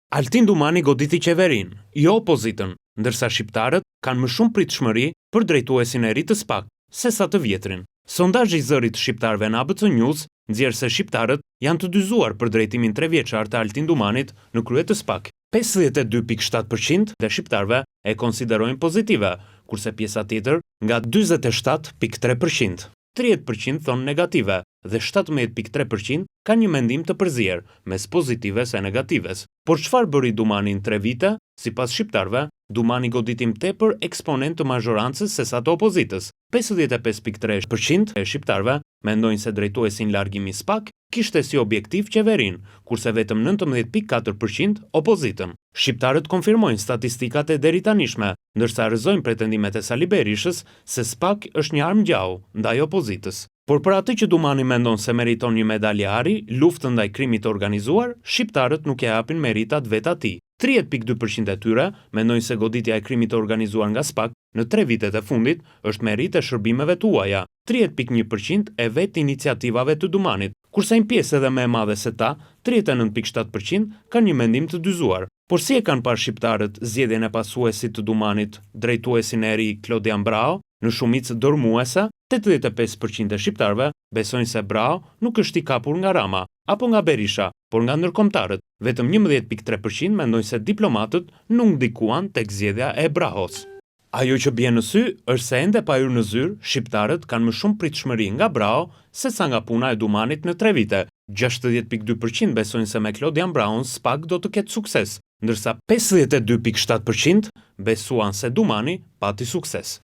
Altin Dumani goditi qeverinë, jo opozitën, ndërsa shqiptarët kanë më shumë pritshmëri për drejtuesin e ri të SPAK, sesa të vjetrin. Sondazhi i zërit të shqiptarëve në ABC News nxjerr se shqiptarët janë të dyzuar për drejtimin trevjeçar të Altin Dumanit në krye të SPAK. 52,7 për qind e shqiptarëve e konsiderojnë pozitive, kurse pjesa tjetër nga 47,3%. 30% thonë negative dhe 17,3% kanë një mendim të përzier mes pozitives e negatives. Por çfarë bëri Dumani në 3 vite? Sipas shqiptarëve, Dumani goditi më tepër eksponent të mazhorancës se sa të opozitës. 55,3% e shqiptarëve mendojnë se drejtuesi në largim i SPAK kishte si objektiv qeverinë, kurse vetëm 19,4% opozitën. Shqiptarët konfirmojnë statistikat e deritanishme, ndërsa rrëzojnë pretendimet e Sali Berishës se SPAK është një armë gjahu ndaj opozitës. Por për atë që Dumani mendon se meriton një medalje ari, luftën ndaj krimit të organizuar, shqiptarët nuk e japin meritat vetë atij. 30.2% e tyre mendojnë se goditja e krimit të organizuar nga SPAK në 3 vitet e fundit është meritë e shërbimeve të huaja, 30.1% e vetë iniciativave të Dumanit, kurse një pjesë edhe më e madhe se ta, 39.7% kanë një mendim të dyzuar. Por si e kanë parë shqiptarët zgjedhjen e pasuesit të Dumanit, drejtuesin e ri Klodian Braho? Në shumicë dërmuese, 85% e shqiptarëve besojnë se Braho nuk është i kapur nga Rama apo nga Berisha, por nga ndërkombëtarët. Vetëm 11.3% mendojnë se diplomatët nuk ndikuan tek zgjedhja e Brahos. Ajo që bie në sy është se ende pa hyrë në zyrë, shqiptarët kanë më shumë pritshmëri nga Braho se sa nga puna e Dumanit në 3 vite. 60.2% besojnë se me Klodian Brahon SPAK do të ketë sukses, ndërsa 52.7% besuan se Dumani pati sukses.